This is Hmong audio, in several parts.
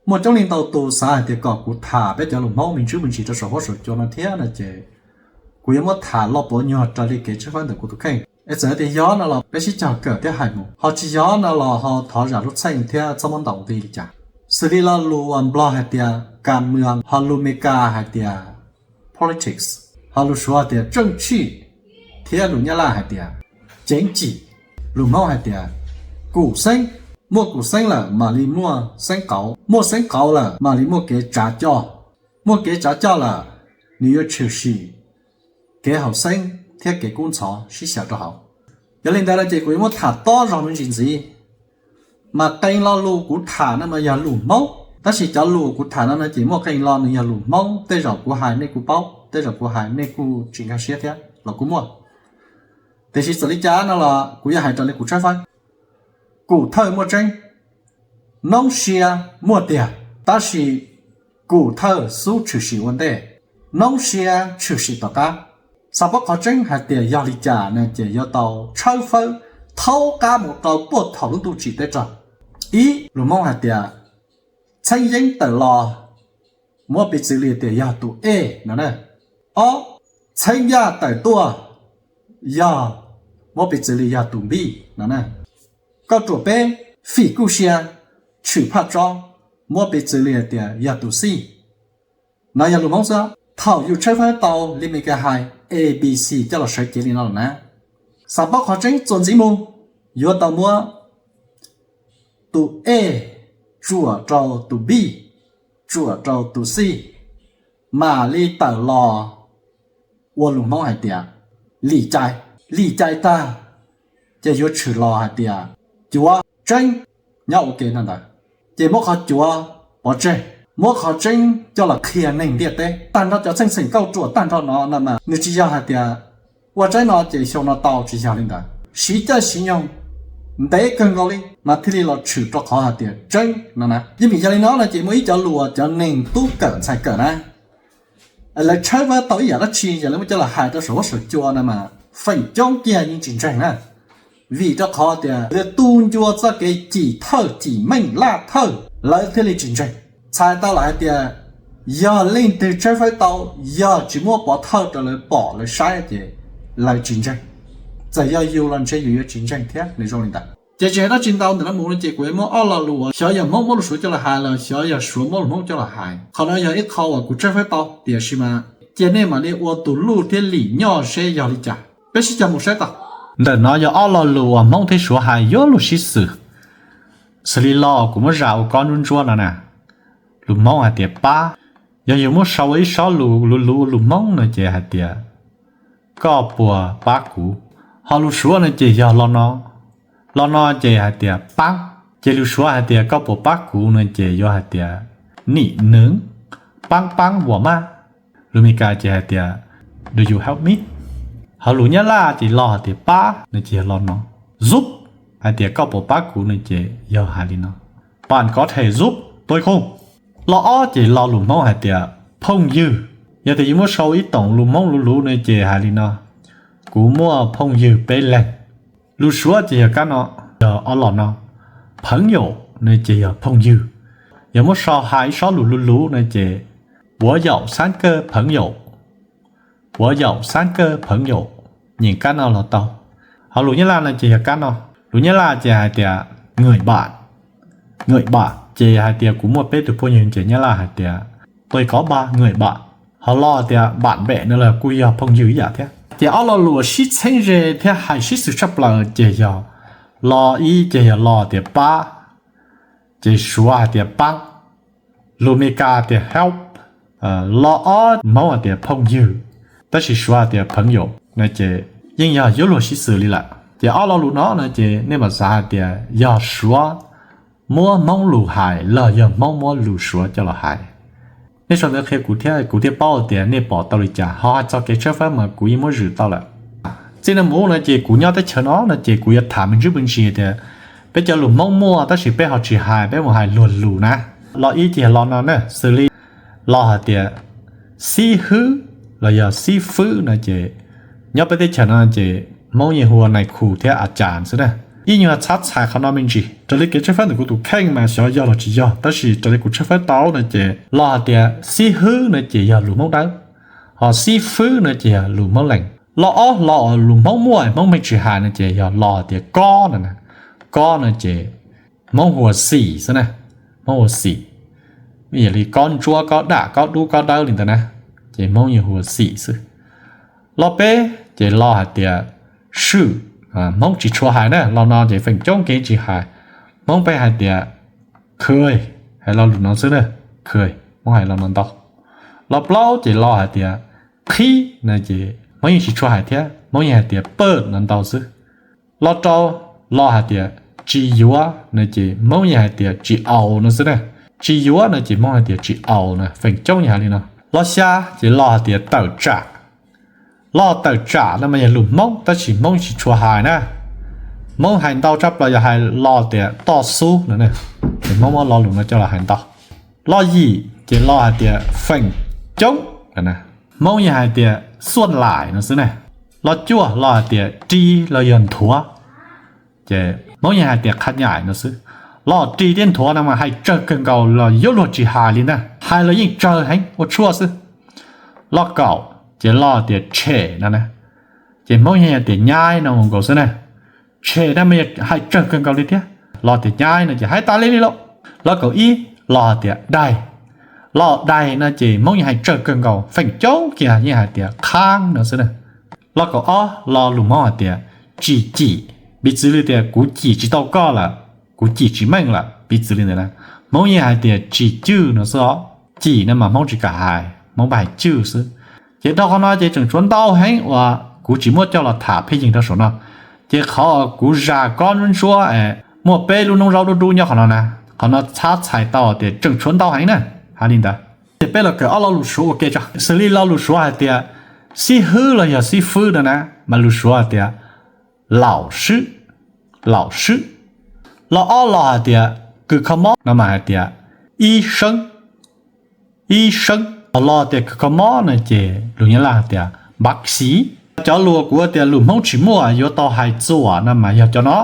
Muaj coob leej ntau tus xav hais tias kom kuv tham peb cov lus Hmoob me ntsis me ntsis rau saum huab saum cua no thiab no ces kuv yuav muab tham loj puav nyuag raws li kev tshawb fawb ntawm kuv tus kheej. Es txawm tias yog no los peb sib cog kawm thiab hais mus, ho tsis yog no los ho thov zam lub txheej thiab txhob muab ntaus nqi li cas. Xws li lo lus uas Nplog hais tias kas mws, ho lus Meskas hais tias politics, ho lus Suav hais tias tseej tshij, thiab lus Nyab Laj hais tias ceev cim. Lus Hmoob hais tias kum xeeb, muaj kum xeeb lawm mam li muaj xeeb qauv, muaj xeeb qauv lawm mam li muaj kev tsav coj, muaj kev tsav coj lawm nws yuav tshwm sim kev haum xeeb thiab kev kub ntxhov sib xyaw rau hauv. Yog li ntawd no ces kuv yuav muab tham tob zog me ntsis ntxiv. Mas qee lo lus kuv tham no mas yog lus Hmoob, tab sis cov lus kuv tham no no ces muaj qee lo nws yog lus Hmoob, tej zaum kuv hais nej kuj paub, tej zaum kuv hais nej kuj tsis nkag siab thiab los kuj muaj. Tiam sis txawm li cas no los kuv yuav hais raws li kuv tshawb fawb. Kum thawj muaj tseeb, noob sia muaj tiag, tab sis kum thawj xub tshwm sim ua ntej, noob sia tshwm sim tom qab. Xav paub qhov tseeb hais tias yog li cas no ces yuav tau tshawb fawb thaub qab mus rau puag thaum lub ntuj tsim teb raug. Ib, lus Hmoob hais tias txheeb yeeb tawm los muab piv txwv li tias yog tus ej no na. Ob, txheeb yaj tawm tuaj yog muab piv txwv li yog tus npij no na. Kauj ruam peb, fim kuj sia tshwm phaj tsob, muab piv txwv li hais tias yog tus xij. No yog lus Hmoob xwb. Thaum yus tshawb fawb tau li Meskas hais A B C coj los sawv cev li no lawm na, xav paub qhov tseeb txuas ntxiv mus, yuav tau muab tus ej tsuam rau tus npij, tsuam rau tus xij, mam li tawm los ua lus Hmoob hais tias lim cai. Lim cai tag ces yuav tshwm los hais tias cuav tseeb nyob ua ke no ntawd. Ces muab qhov cuav pov tseg, muab qhov tseeb coj los qhia neeg ntiaj teb. Tag nrho cov txheej xeem kauj ruam tag nrho no no mas nws tsis yog hais tias ua tsaib no ces xyoo no tau, tsis yog li ntawd. Siv caij siv nyoog ntev kawg nkaus li mas thiaj li los tshwm rau qhov hais tias tseeb no na. Yeej vim yog li no no ces muaj ib cov lus cov neeg tub kawm ntxhais kawm na, lawv tshawb fawb tau ib yam dab tsi ces lawv muab coj los hais rau saum huab saum cua no mas feem coob kiag yeej tsis ntseeg na. Vim rau qhov tias lawv tu ncua txoj kev cim thawj cim meej laj thawj lawv thiaj li tsis ntseeg. Txhais tau lawm hais tias yog leej twg tshawb fawb tau, yog tsis muab pov thawj rau lawv pom lawv saib ces lawv tsis ntseeg. Txawm yog yus los ntshe yus yuav tsis ntseeg thiab, nws zoo li ntawd. Ces tsis hais dab tsi ntau ntawm no mus no ces kuv yuav muab ob lo lus uas xyov yog Hmoob muab lus Suav coj los hais los xyov yog Suav muab lus Hmoob coj los hais. Qhov no yog ib qho uas kuv tshawb fawb tau, tiam sis mas cia nej mam li ua tus luj thiab lim nyoj seb yog li cas. Peb sib cog mus saib tau. Ntawm no yog ob lo lus uas Hmoob thiab Suav hais yuav luag sib xwm. Xws li lo kuv muab zam ua kob ntsuab ntsuab no na, lus Hmoob hais tias pab. Yog yus muab sau ua ib sob lus luv luv lus Hmoob no ces hais tias koj puas pab kuv. Ho lus Suav no ces yog lo no. Lo no ces hais tias pab. Ces lus Suav hais tias koj puas pab kuv no ces yuav hais tias 你能帮帮我吗? Lus Meskas ces hais tias do you help me? Ho lus Nyab Laj ces lo hais tias pab no ces yog lo no. Giúp hais tias koj puas pab kuv no ces yog hais li no, bạn có thể giúp tôi không? Lo ob ces lo lus Hmoob hais tias phooj ywg. Yog tias yus muab sau ib toom lus Hmoob luv luv no ces hais li no, kuv muaj phooj ywg peb leeg. Lus Suav ces yog kab no, yog ob lo no. 朋友 no ces yog phooj ywg. Yog muab sau hais ib sob lus luv luv no ces 我有三个朋友, 我有三个朋友, nyeem kab no los tau. Ho lus Nyab Laj no ces yog kab no. Lus Nyab Laj ces hais tias người bạn, người bạn ces hais tias kuv muaj peb tus phooj ywg, ces Nyab Laj hais tias tôi có ba người bạn. Ho lo tias bạn bè no los kuj yog phooj ywg ib yam thiab. Ces ob lo lus sib txheeb ze thiab hais sib xws tshaj plaws ces yog lo ib ces yog lo tias pab, ces Suav hais tias pab. Lus Meskas tias help. Lo ob Hmoob hais tias phooj ywg, tab sis Suav hais tias 朋友 no ces yeej yog yuav luag sib xws li lawm. Ces ob lo lus no no ces nej mam xav hais tias yog Suav muab Hmoob lus hais los yog Hmoob muab lus Suav coj los hais. Nej sau ntawv qhia kuv thiab kuv thiaj paub tias nej pom tau li cas. Ho hais txog kev tshawb fawb mas kuv yeej muab zwm tau lawm. Txij no mus no ces kuv nyob teb chaws no no ces kuv yuav tham me ntsis me ntsis tias peb cov lus Hmoob muaj tab sis peb ho tsis hais, peb mus hais luag lus na. Lo ib ces yog lo no na, xws li lo hais tias xib hwb los yog xib fwb no ces nyob peb teb chaws no ces Hmoob yeej hu ua nais khu thiab a cas xwb na. Ib nyuag txhab txhais qhov no me ntsis. Raws li kev tshawb fawb ntawm kuv tus kheej mas xyov yog los tsis yog, tab sis raws li kuv txhawb fawb tau no ces los hais tias xib hwb no ces yog lus Hmoob Dawb, ho xib fwb no ces yog lus Hmoob Lees. Los ob los lus Hmoob muaj Hmoob pheej tsis hais no ces yog los hais tias kob no na. Kob no ces Hmoob hu ua xim xwb na, Hmoob hu ua xim. Yog li kob ntsuab, kob dam, kob dub, kob dawb li ntawd na, ces Hmoob yeej hu ua xim xwb. Los peb ces los hais tias swm, Hmoob tsis tshua hais na, los no ces feem coob kev tsis hais. Hmoob pheej hais tias khwj, hais lo lus no xwb na, khwj, Hmoob hais lo no ntau. Los plaub ces los hais tias qhib no ces Hmoob yeej tsis tshua hais thiab, Hmoob yeej hais tias pawj no ntau xwb. Los rau los hais tias tsis yuav no ces Hmoob yeej hais tias tsis aus no xwb na. Tsis yuav no ces Hmoob hais tias tsis aus na, feem coob yeej hais li no. Los xya ces los hais tias tawm tsam. Los tawm tsam no mas yog lus Hmoob tab sis Hmoob tsis tshua hais na. Hmoob hais ntau tshaj plaws yog hais los tias toj xub no, ces Hmoob muab lo lus no coj los hais ntau. Los yim ces los hais tias feem coob, Hmoob yeej hais tias xuaj laim no xwb na. Los cuaj los hais tias ri los yog nthuav, ces Hmoob yeej hais tias qha nyaim no xwb. Los ri thiab nthuav no mas hais tsawg kawg nkaus los yuav luag tsis hais li ntag, hais los yeej tsawg heev ua tshuaj xwb. Los kaum ces los tias tshem no na, ces Hmoob yeej hais tias nyaib no mus nkaus xwb na. Tshem no mas hais tsawg kawg nkaus li thiab, los tias nyaib no ces hais tas li li lauj. Los kaum ib los tias daig. Los daig no ces Hmoob yeej hais tsawg kawg nkaus, feem coob kiag yeej hais tias qhab no xwb na. Los kaum ob los lus Hmoob hais tias tsis cim, piv txwv li tias kuv cim tsis tau koj lawm, kuv cim tsis meej lawm, piv txwv li ntawd na. Hmoob yeej hais tias tsis cwj no xwb os. Cim no mas Hmoob tsis kam hais, Hmoob pheej hais cwj xwb. Ces dhau qhov no ces tseem tshuav ntau heev uas kuv tsis muab coj los tham pheej yeeg rau saum no. Ces qhov kuv zam kob ntsuab ntsuab es muaj peb lub noob zaub dub dub nyob qhov no na, qhov no txhab txhais tau tias tseem tshuav ntau heev na, hais li ntawd. Ces peb los kawm ob lo lus Suav ua ke tso, xws li lo lus Suav hais tias xib hwb los yog xib fwb no na, mas lus Suav hais tias laum swb, laum swb. Los ob los hais tias kws kho mob no mas hais tias ib seeb, ib seeb. Los tias kws kho mob no ces lus Nyab Laj hais tias bác sĩ. Cov lus kuv tias lus Hmoob tsis muaj yuav tau hais txuam no mas yog cov no.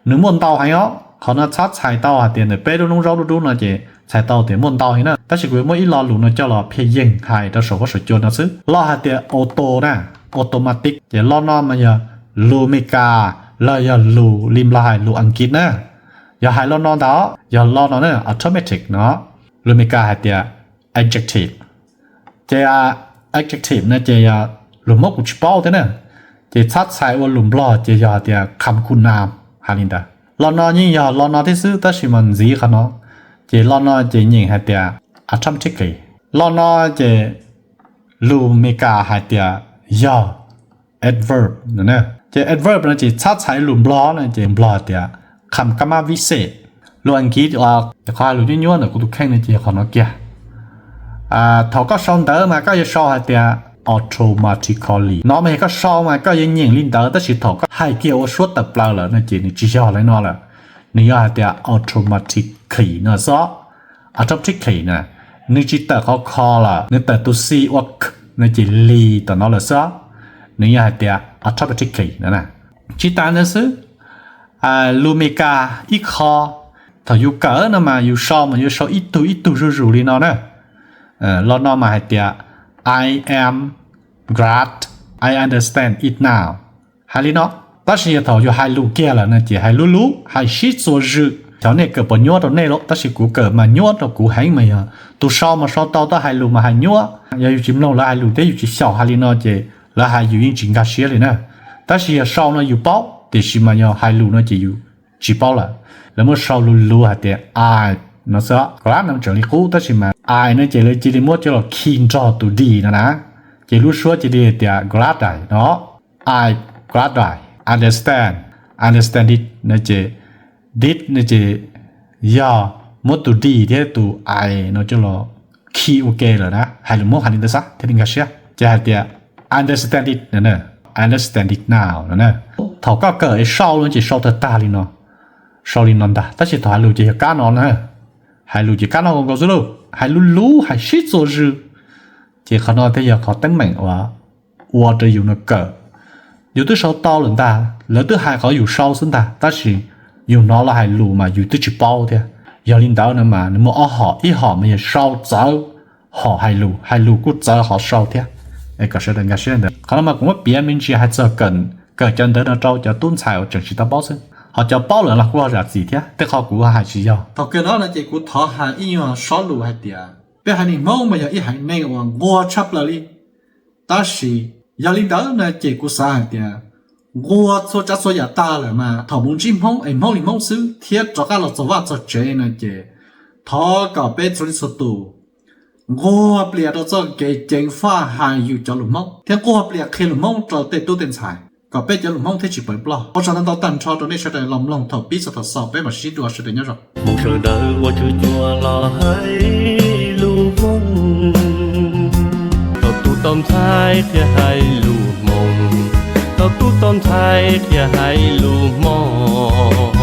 Nws muaj ntau heev os, qhov no txhab txhais tau hais tias ntawm peb lub noob zaub dub dub no ces txhais tau tias muaj ntau heev na, tab sis kuv yuav muab ib lo lus no coj los pheej yeeg hais rau saum huab saum cua no xwb. Los hais tias auto na, automatic, ces lo no mas yog lus Meskas los yog lus li Nplog hais lus Askiv na. Yog hais lo no ntag, yog lo no na, automatic no, lus Meskas hais tias adjective. Ces adjective no ces yog lus Hmoob kuv tsis paub thiab na, ces txhab txhais ua lus Nplog ces yog hais tias kham khu nam, hais li ntawd. Lo no yeej yog lo no thiab xwb tab sis mas ntxiv qhov no, ces lo no ces nyeem hais tias automatically. Lo no ces lus Meskas hais tias yog adverb no. Ces adverb no ces txhab txhais lus Nplog no ces Nplog hais tias kham kab mab vib xej. Lus Askiv, qhov hais lus nyuaj nyuaj ntawm kuv tus kheej no ces yog qhov no kiag. Thaum koj sau ntawv mas koj yuav sau hais tias automatically no mas yog koj sau mas koj yuav nyeem li ntawd, tab sis thaum koj hais kiag ua suab tawm plaws lawm no ces nws tsis yog li no lawm. Nws yog hais tias automatically no xwb. Automatically na, nws tsis tawm qhov kho lawm, nws tawm tus xi ua k no ces li tom no lawm xwb. Nws yog hais tias automatically no. Tsis tas ntawd xwb, lus Meskas ib qho, thaum yus kawm no mas yus sau mas yuav sau ib tug ib tug zuj zus li no na. Lo no mas hais tias I am glad I understand it now, hais li no. Tab sis yog thaum yus hais lus kiag lawm no ces hais lub lub, hais sib txuas zws. Xyov nej kawm puas nyuaj rau nej lawm, tab sis kuv kawm mas nyuaj rau kuv heev mas yog tus sau mas sau tau, tab hais lus mas hais nyuaj. Yog yus tsis mloog lawv hais lus thiab yus tsis xyaum hais li no ces lawv hais yus yeej tsis nkag siab li na. Tab sis yog sau no yus paub, tiam sis mas yog hais lus no ces yus tsis paub lawm. Lawv muab sau lus lus hais tias I no xwb, glad no tseem li qub, tab sis mas I no ces lawv cia li muab coj los khi nrog tus D no na, ces lub suab cia li hais tias glad I no. I glad I understand, understand it no ces, did no ces yog muab tus D thiab tus I no coj los khi ua ke lawm na, hais lus Hmoob hais li ntawd xwb thiaj li nkag siab. Ces hais tias I understand it, I understand it now no. Thaum koj kawm es sau no ces sau tag tag li no, sau li no ntag, tab sis thaum hais lus ces yog kab no na. Hais lus ces kab no nkaus xwb lauj, hais lub lub, hais sib txuas zws. Ces qhov no thiaj yog qhov teeb meem uas ua rau yus no kawm Yus twb sau tau lawm ntag, lawv twb hais qhov yus sau xwb ntag, tab sis yus hnov lawv hais lus mas yus twb tsis paub thiab. Yog li ntawd no mas nws muaj ob hom, ib hom mas yog sau txawv, hom hais lus, hais lus kuj txawv hom sau thiab. Kom sawv daws nkag siab ntawd. Qhov no mas kuv muab piav me ntsis hais txog kawm cov ntawv no rau cov tub ntxhais uas tseem tsis tau paub xwb, ho cov paub lawm los kuj ho zam txim thiab, tej qho kuv hais tsis yog. Thaum kawg no no ces kuv thov hais ib nyuag sob lus hais tias peb haiv neeg Hmoob mas yog ib haiv neeg uas nquag tshaj plaws li. Tab sis yog li ntawd no ces kuv xav hais tias nquag txhua tsav txhua yam tag lawm mas thaum mus ntsib Hmoob es Hmoob li Hmoob xwb thiab rov qab los txog vaj txog tsev no ces thov kom peb txhua leej txhua tus nquag plias rau txoj kev ceev faj hais yus cov lus Hmoob thiab nquag plias qhia lus Hmoob rau tej tub tej ntxhais kom peb cov lus Hmoob thiaj tsis pawv ploj. Ua tsaug ntau ntau tag nrho rau nej sawv daws los mloog thaum pib txog thaum xaus, peb mam sib ntsib dua, sawv daws nyob zoo. Hmoob sawv daws ua tsuj cua los hais lus Hmoob, tau tub tau ntxhais qhia hais lus Hmoob, tau tub tau ntxhais qhia hais lus Hmoob.